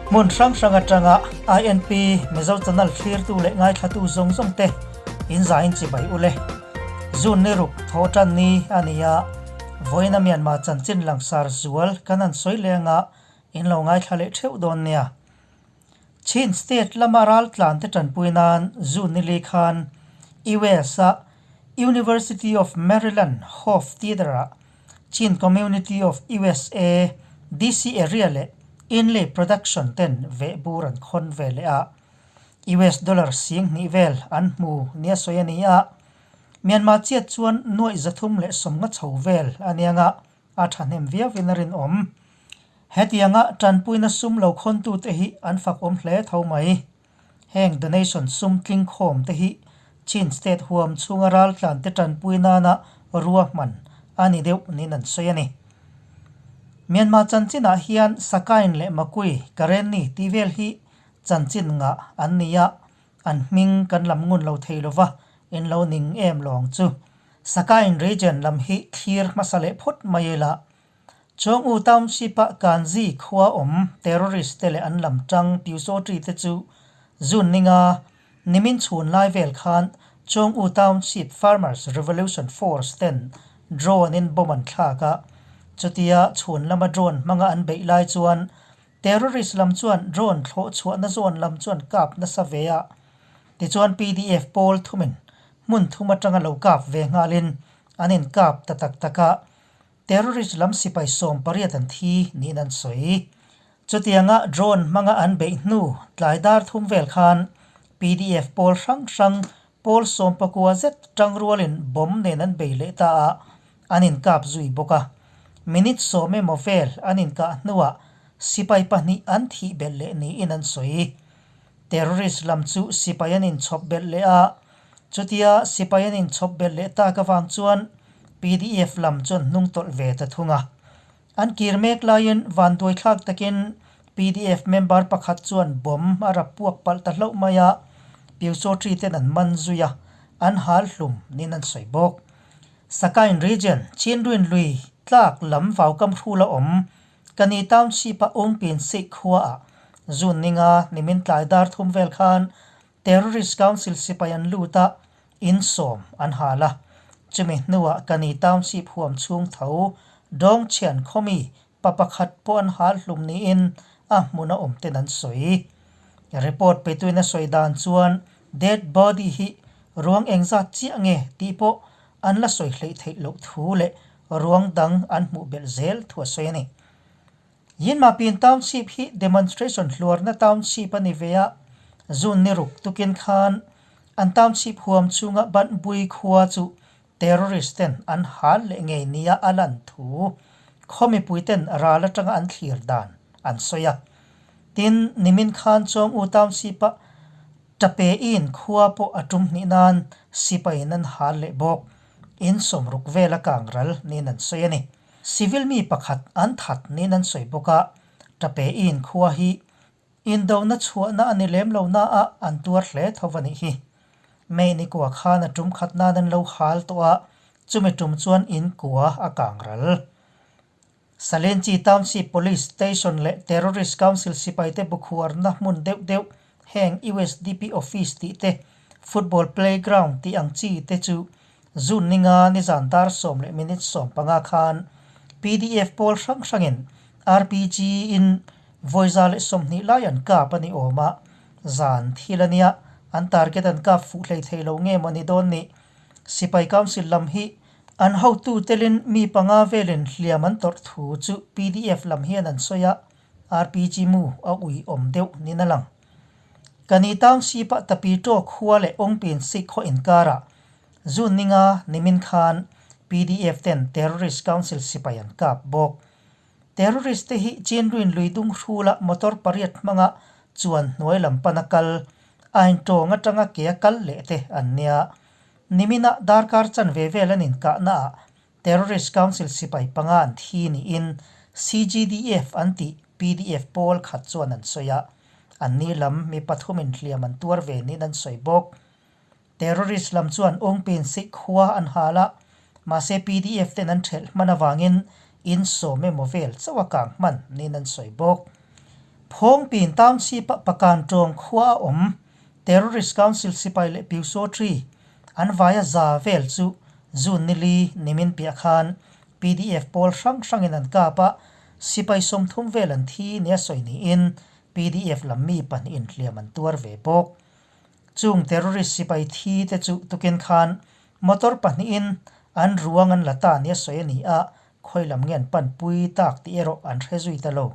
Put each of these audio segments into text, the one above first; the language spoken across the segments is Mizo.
Hmun hrang hrang atanga INP Mizo Channel thlirtu leh ngaithlatu zawng zawng te in zain chibai ule. June ni ruk thaw tan ni a ni a, vawiina Myanmar chanchin langsar zual kan han sawi leng a, in lo ngaithla leh theuh dawn nia. Chin State lama raltlan te tanpui nan June ni li khan US a University of Maryland Hof Theatre-ah Chin Community of USA, DC Area leh Inlay Production ten vehbur an khawn ve leh a, US dollar sing hnih vel an hmu nia sawi a ni a. Myanmar chiat chuan nuaih 370 chho vel a niang a, a thahnem viauin a rinawm. Hetianga tanpuina sum lo khawntute hi an fakawm hle tho mai. Heng donation sum tlingkhawm te hi Chin State huam chhunga raltlan te tanpui nana ruahman a ni deuh niin an sawi a ni. Myanmar chanchinah hian Sakain leh Makui, Karenni tih vel hi chanchin ngah an ni a, an hming kan lam ngun lo thei lova, in lo ning em lawng chu. Sakain region lam hi thlir hmasa leh phawt mai ila, Chawng'u Township-a Kanzi khua awm terrorist te leh an lam tang Pyusawṭi te chu June ninga nimin chhun lai vel khan Chawng'u Township Farmers Revolution Force ten drone in bomb an thlak a, chutia chhun lama drone hmanga an beih lai chuan terrorist lam chuan drone thlawh chhuahna zawn lam chuan kap nasa ve a, tichuan PDF pawl thumin hmun thum atanga lo kap ve nghalin an inkap ta tak tak a. Terrorist lam sipai 18 an thi niin an sawi. Chutianga drone hmanga an beih hnu tlai dar thum vel khan PDF pawl hrang hrang pawl 19 zet tangrualin bomb nen an bei leh ta a, an inkap zui bawk a. Minute 10 emaw vel an inkah hnuah sipai pahnih an thih belh leh niin an sawi. Terrorist lam chu sipai an inchhawp belh leh a, chutia sipai an inchhawp belh leh tak avang chuan PDF lam chuan hnung tawlh ve ta thung a. An kir mek laiin vanduaithlak takin PDF member pakhat chuan bomb a rap puak palh ta hlauh mai a, Pyusawṭi ten an man zui a, an hal hlum niin an sawi bawk. Sakain region, Chinruin lui tlak lam vaukam hrula awm Kani Township-a Ungpin Sikh khuaah June ninga nimin tlai dar thum vel khan Terrorist Council sipai an lut a, in sawm an hal a. Chumi hnuah Kani Township huam chhung tho Dawngchhian khawmi pa pakhat pawh an hal hlum niin a hmuna awm ten an sawi. Report petuin a sawi dan chuan dead body hi ruang engzat chiah nge tih pawh an la sawi hleih theih loh thu leh ruang dang an hmuh belh zel thu a sawi a ni. Yinmapin Township hi demonstration hluarna township a ni ve a, June ni ruk tukin khan an township huam chhunga Banhbui khua chu terrorist ten an hal leh ngei nia a lan thu khaw mipui ten ral atanga an thlir dan an sawi a. Tin, nimin khan Chawng'u Township-a Tapein khua pawh a tum hnih nan sipaiin an hal leh bawk. In sawmruk vela kang ral niin an sawi a ni. Civil mi pakhat an that niin an sawi bawk a, Tapein khua hi indona chhuahna a ni lem lo na a an tuar hle tho a nih hi. May ni kua khan a tum khat nan an lo hal tawh a, chumi tum chuan in kua a kang ral. Salenchi Township Police Station leh Terrorist Council sipaite bukhuarna hmun deuh deuh heng USDP Office tih te, Football Playground tih ang chi te chu June ninga nizan dar 10:15 khan PDF pawl hrang hrangin RPG in vawi 120 lai an kap a ni awm a, zan thil a nia an target an kap fuh hlei thei lo nge maw ni dawn ni. Sipai Council lam hi An hotu telin mi panga velin hliam an tawrh thu chu PDF lam hian an sawi a, RPG mu a ui awm deuh niin a lang. Kani Township-a Tapi Ṭaw khua leh Ongpin Sikh khaw inkarah June ninga nimin khan PDF ten Terrorist Council sipai an kap bawk. Terrorist te hi Chinruin lui dung hrula motor pariat hmanga chuan hnuai lam pana kal, ain tawng atanga ke a kal leh te an nia. Nimina darkar chanve vel an inkahnaah Terrorist Council sipai panga an thi niin CGDF an tih PDF pawl khat chuan an sawi a, anni lam mi pathumin hliam an tuar ve niin an sawi bawk. Terrorist lam chuan Ungpin Sikh khua an hal a, mahse PDF ten an thelh hman avangin in sawm emaw vel chauh a kang hman niin an sawi bawk. Phawngpin Township-a Pakan tawng khua a awm Terrorist Council sipai leh Pyusawṭi an vaia za vel chu June nili nimin piah khan pdf pawl hrang hrangin an kap a, sipai 30 vel an thi nia sawi niin pdf lam mi pahnihin hliam an tuar ve bawk. Chung terrorist sipai thi te chu tukin khan motor pahnihin an ruang an la ta nia sawi a ni a, khawi lam nge an panpui tak tih erawh an hre zui ta lo.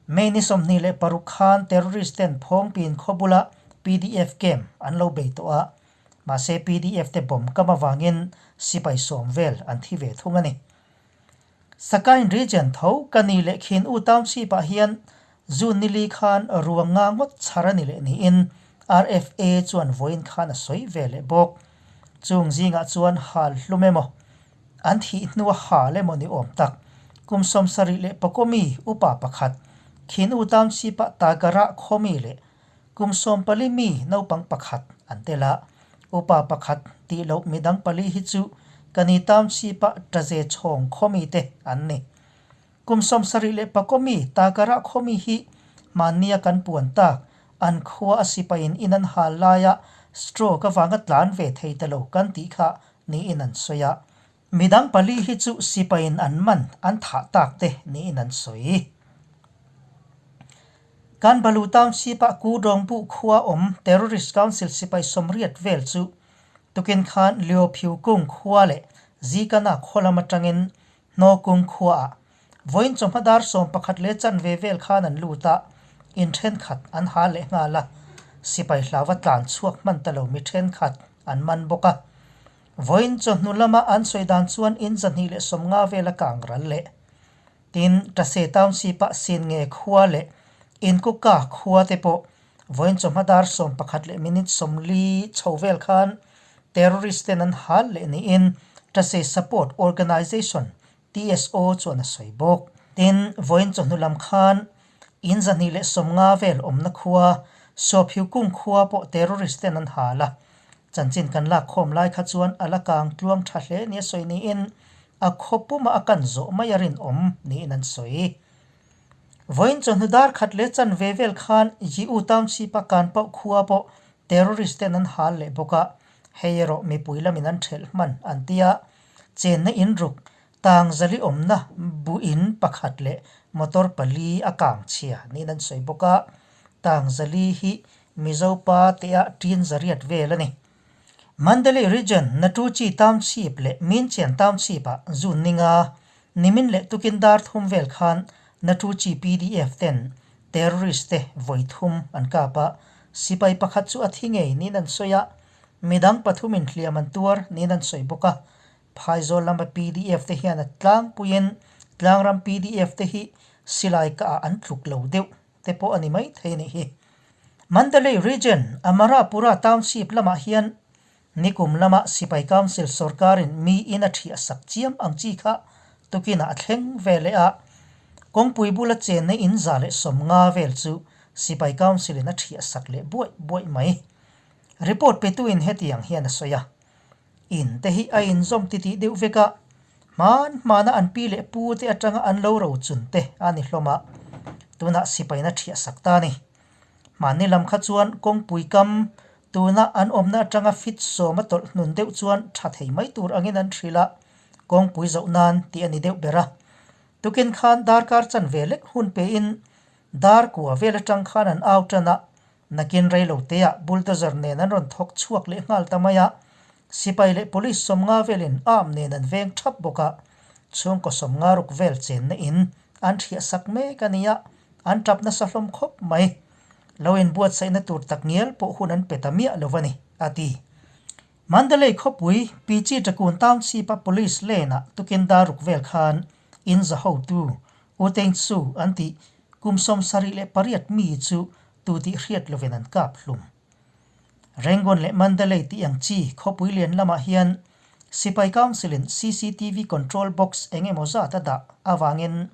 May ni 26 khan terrorist ten Phawngpin khaw bula pdf camp an lo bei tawh a, mahse pdf te bomb kam avangin sipai 10 vel an thi ve thung a ni. Sakain Region tho ka ni leh khin U Township ah hian June nili khan ruang nga ngawt chhar a ni leh niin RFA chuan vawiin khan a sawi ve leh bawk. Chung zingah chuan hal hlum emaw, an thih hnua hal emaw ni awm tak kum 74 mi upa pakhat khin U Township ah Tagara khaw mi leh Kum 14 mi naupang pakhat an tel a, upa pakhat tih loh midang pali hi chu Kani Township-a Ṭaze chhawng khawmi te an ni. Kum 74 mi Takara khawmi hi hmannia kan puan tak an khua a sipaiin in an hal laia stroke avanga tlan ve thei ta lo kan tih kha niin an sawi a. Midang pali hi chu sipaiin an man an thah tak te niin an sawi. Kan Balu Township-ah Ku Dawngbuh khua awm Terrorist Council sipai 80 vel chu tukin khan Lio Phiu Kung khua leh Zikana khaw lam atangin Hnaw Kung khuaah vawiin chawhma dar 11:15 vel khan an lut a, in thenkhat an ha leh nghal a, sipai hlauva tlan chhuak hman ta lo mi thenkhat an man bawk a. Vawiin chawhnu lama an sawi dan chuan in 250 vel a kang ral leh. Tin, Tase Township-ah Sinnge khua leh Inkuka khua te pawh vawiin chawhma dar 11 minute 40 chho vel khan terrorist ten an hal leh niin Tase Support Organization, TSO, chuan a sawi bawk. Tin, vawiin chawhnu lam khan in 250 vel awmna khua Sawphiukung khua pawh terrorist ten an hal a, chanchin kan lak khawm lai kha chuan a la kang tluang tha hle nia sawi niin a khaw puma a kan zawh mai a rinawm niin an sawi. Vawiin chawhnu dar 1:15 vel khan Yiu Township-a kan pauh khua pawh terrorist ten an hal leh bawk a, hei erawh mipui lamin an thelh hman an ti a, chenna in ruk tang zali awmna bu in pakhat leh motor pali a kang chhia niin an sawi bawk a, tang zali hi Mizo pa tea ṭin zariat vel a ni. Mandalay Region, Natuchi Township leh Minchian Township-ah June ninga nimin leh tukin dar thum vel khan Natuchi pdf ten terrorist te vawi thum an kap a, sipai pakhat chu a thi ngei niin an sawi a, midang pathumin hliam an tuar niin an sawi bawk a. Phaizawl lama pdf te hian a tlangpuiin tlangram pdf te hi silai kaah an tluk lo deuh te pawh a ni mai thei a nih hi. Mandalay Region, Amarapura Township lamah hian nikum lama Sipai Council sorkarin mi in a thiah sak chiam ang chi kha tukinah a thleng ve leh a, kawngpui bula chenna in 150 vel chu Sipai Council in a thiah sak leh buaih buaih mai. Report petuin hetiang hian a sawi a, In te hi a inzawm titih deuh vek a, hman hmana an pi leh pu te atanga an lo rochun te a ni hlawm a, tunah sipaina thiah sak ta a ni. Hmanni lam kha chuan kawngpui kam tuna an awmna atanga fit 10 a tawlh hnun deuh chuan tha thei mai tur angin an hrilh a, kawngpui zoh nan tih a ni deuh ber a. Tukin khan darkar chanve lek hun pein dar kua vel atang khan an au tan a, Nakin reiloteah bulldozer nen an rawn thawk chhuak leh nghal ta mai a, sipai leh police 50 velin arm nen an veng thap bawk a, chhungkaw 56 vel chenna in an thiah sak mek a nia, an tap nasa hlawm khawp mai. Lo inbuatsaihna tur tak ngial pawh hun an pe ta miah lo a ni, a ti. Mandalay khawpui Pichi Ṭakun Township-a police lane-ah tukin dar ruk vel khan in za hotu U Teng Su an tih kum 78 mi chu tu tih hriat lovin an kap hlum. Rangoon leh Mandalay tih ang chi khawpui lian lamah hian Sipai Council-in cctv control box eng emaw zat a dah avangin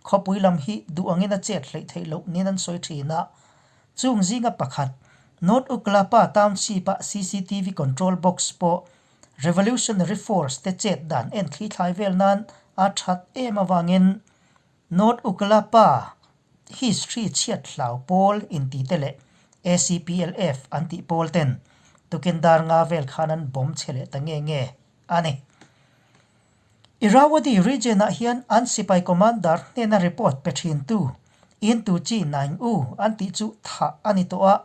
khawpui lam hi duh angin a chet hleih theih loh niin an sawi thin a. Chung zinga pakhat, North Uklapa Township-a cctv control box pawh Revolutionary Force te chet dan en thli thlai vel nan a that em avangin North Uklapa. History chhiat hlau pawl inti te leh ACPLF an tih pawl ten tukin dar nga vel khan an bomb chhe leh ta nge nge a ni. Irrawaddy region-ah hian an sipai commander hnena report pe thintu In Tu Chi Naing U an tih chu thah a ni tawh a,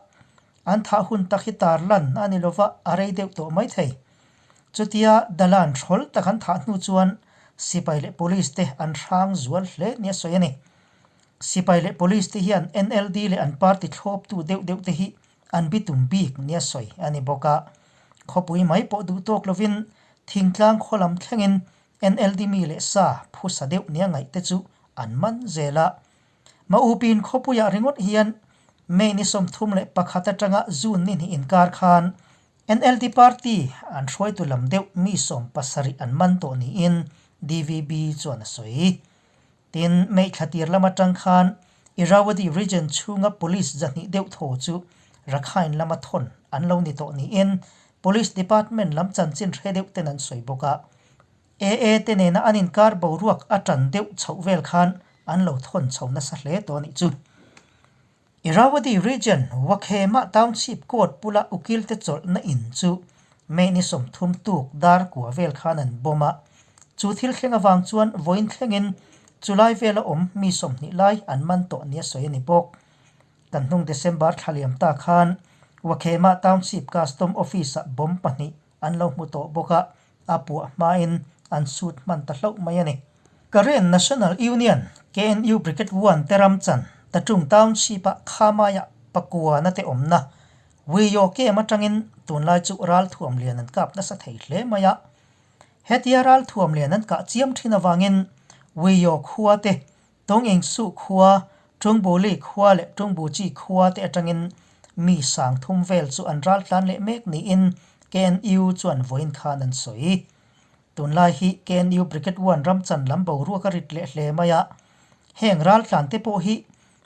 an thah hun tak hi tar lan a ni lova a rei deuh tawh mai thei. Chutia Dalan hrawl tak an thah hnu chuan sipai leh police te an hrang zual hle nia sawi a ni. Sipai leh police te hian NLD leh an party thlawptu deuh deuh te hi an bitum bik nia sawi a ni bawk a. Khawpui mai pawh duh tawk lovin thingtlang khaw lam thlengin NLD mi leh sa phusa deuh nia ngaih te chu an man zel a. Maupiin khawpuiah ringawt hian May ni 31 atanga June ni hnih inkar khan NLD party an hruaitu lam deuh mi 17 an man tawh niin DVB chuan a sawi. Tin, May thla tir lam atang khan Irrawaddy region chhunga police 200 deuh thaw chu Rakhine lama thawn an lo ni tawh niin Police Department lam chanchin hre deuh ten an sawi bawk a. AA te nena an inkar boruak a tan deuh chhoh vel khan an lo thawn chho nasa hle tawh a nih chu. Irrawaddy Region Wakhema Township Court bula ukil te chawlhna in chu May ni 30 tuk dar kua vel khan an bomb a. Chu thil thleng avang chuan vawiin thlengin chulai vela awm mi 20 lai an man tawh nia sawi a ni bawk. Kan hnung December thla liam ta khan Wakhema Township Custom Office-ah bomb pahnih an lo hmu tawh bawk a, a puah hmain an sut hman ta hlauh mai a ni. Karen National Union, KNU Brigade One te ram chan Tachung Township-ah Khamaiah pakuana te awmna Wiyo Camp atangin tunlai chu ralthuam lian an kap nasa thei hle mai a. Hetia ralthuam lian an kah chiam thin avangin Wiyo khua te Tawngengsuh khua, Tungbu-li khua leh Tungbu-chi khua te atangin mi 3000 vel chu an ral tlan leh mek niin KNU chuan vawiin khan an sawi. Tunlai hi KNU Brigade One ram chan lam boruak a rit leh hle mai a, heng ral tlan te pawh hi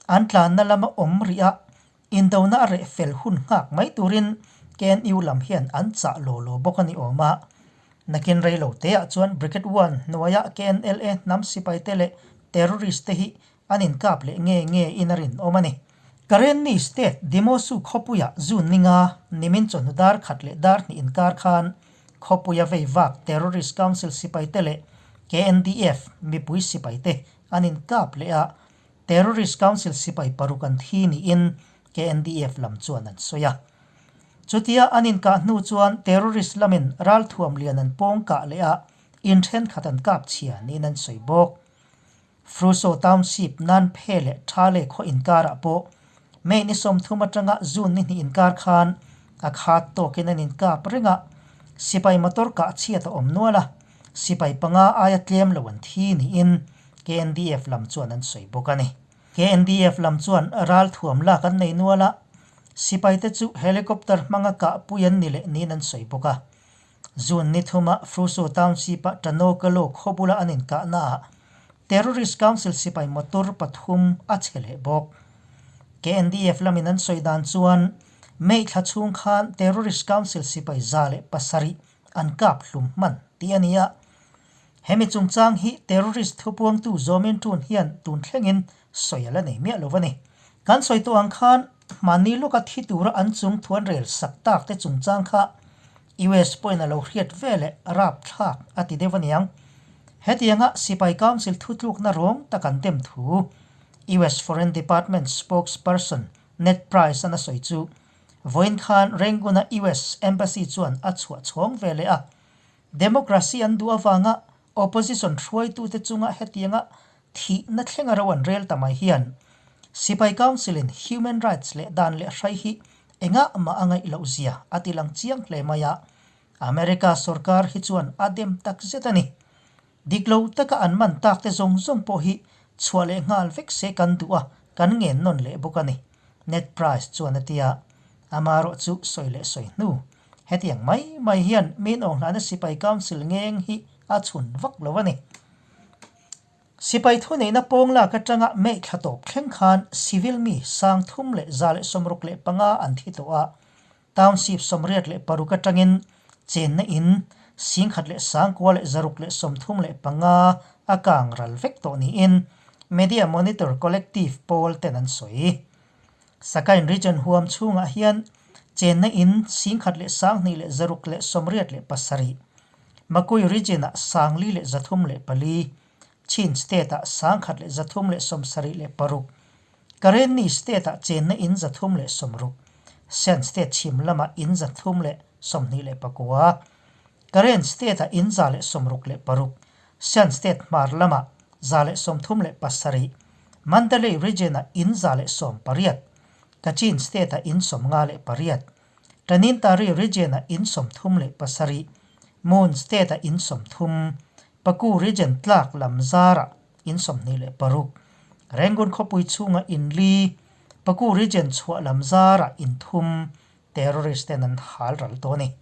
an tlanna lama awm rih a, indona a reh fel hun nghak mai turin KNU lam hian an chah law law bawk a ni awm a. Nakin rei lo teah chuan Brigade One hnuaia KNLA hnam sipaite leh terrorist te hi an inkap leh nge nge in a rinawm a ni. Karenni State Demosu khawpuia June ni nga nimin chawhnu dar khat leh dar hnih inkar khan khawpuia vei vak Terrorist Council sipaite leh KNDF mipui sipaite an inkap leh a, Terrorist Council sipai paruk an thi niin KNDF lam chuan an sawi a. Chutia an inkah hnu chuan terrorist lamin ralthuam lian an pawng kah leh a, in thenkhat an kap chhia niin an sawi bawk. Fruso Township nan phe leh Thale khaw inkarah pawh May ni 30 atanga June ni hnih inkar khan a khat tawkin an inkap reng a, sipai motor kah chhiat a awm nual a, sipai panga aia tlem lo an thi niin KNDF lam chuan an sawi bawk a ni. KNDF lam chuan ralthuam lak an nei nual a, sipaite chu helicopter hmanga kah pui an ni leh niin an sawi bawk a. June ni thuma Fruso Township-a Tanokalo khaw bula an inkahnaah Terrorist Council sipai motor pathum a chhe leh bawk. KNDF lamin an sawi dan chuan May thla chhung khan Terrorist Council sipai 107 an kap hlum hman tih a ni a. Hemi chungchang hi terrorist thupuangtu Zawmin Tun hian tun thlengin sawi a la nei miah lo a ni. Kan sawi tawh ang khan mahni lawka thi tura an chung thuan rel sak tak te chungchang kha US pawhin a lo hriat ve leh rapthlak a ti deuh a niang. Hetianga Sipai Council thutlukna rawng tak an dem thu US Foreign Department spokesperson Ned Price an a sawi chu vawiin khan Rangoon-a US Embassy chuan a chhuah chhawng ve leh a. Democracy an duh avanga opposition hruaitute chunga hetianga thihna thlenga ro an rel ta mai hian Sipai Council-in human rights leh dan leh hrai hi engah mah a ngaih loh zia a ti lang chiang hle mai a, America sorkar hi chuan a dem tak zet a ni. Dik lo taka an man tak te zawng zawng pawh hi chhuah leh nghal vek se kan duh a, kan ngen nawn leh bawk a ni, Ned Price chuan a ti a. Amaherawh chu sawi leh sawi hnu. Hetiang mai mai hian min awnghlana Sipai Council ngeng hi a chhun vak lo a ni. Sipai thuneihna pawng lak atanga May thla tawp thleng khan civil mi 3,165 an thi tawh a, Township 86 atangin chenna in 1,935 a kang ral vek tawh niin. Media Monitor Collective pawl ten an sawi. Sakain Region huam chhungah hian chenna in 16,287, Makui Region-ah 4,304, Chin State-ah 1,376, Karenni State-ah chenna in 360, Shan State chhim lamah in 329, Karen State-ah in 166, Shan State hmar lamah 137, Mandalay Region-ah in 118, Kachin State-ah in 58, Tanintari Region-ah in 37, Mon State-ah in 30, Paku Region tlak lam zarah in 26, Rangoon khawpui chhungah in li, Paku Region chhuah lam zarah in thum, terrorist ten an hal ral tawh a ni.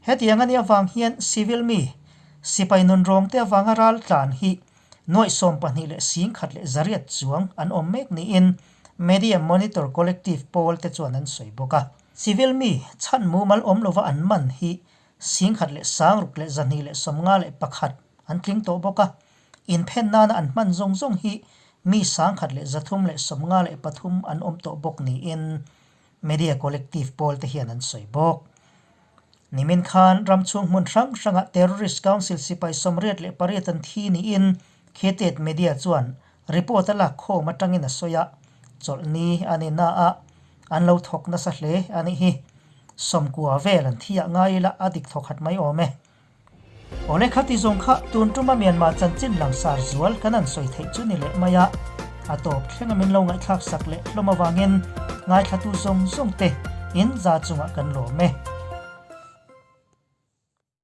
Hetiang a nih avang hian civil mi, sipai nun rawng te avanga ral tlan hi nuaih 21,100 chuang an awm mek niin Media Monitor Collective pawl te chuan an sawi bawk a. Civil mi chhan mumal awm lova an man hi 16,251 an tling tawh bawk a, inphen nana an hman zawng zawng hi mi 1,353 an awm tawh bawk niin Media Collective pawl te hian an sawi bawk. Nimin khan ram chhung hmun hrang hrangah Terrorist Council sipai 88 an thi niin Khetet Media chuan report a lak khawm atangin a sawi a, chawlhni a ni na a, an lo thawk nasa hle a nih hi. 90 vel an thi ah ngai ila a dik thawkhat mai awm e. Awle khati zawng kha tun tuma Myanmar chanchin langsar zual kan an sawi theih chu ni leh mai a, a tawp thlenga min lo ngaihthlak sak leh hlawm avangin ngaithlatu zawng zawng te in za chungah kan lawm e.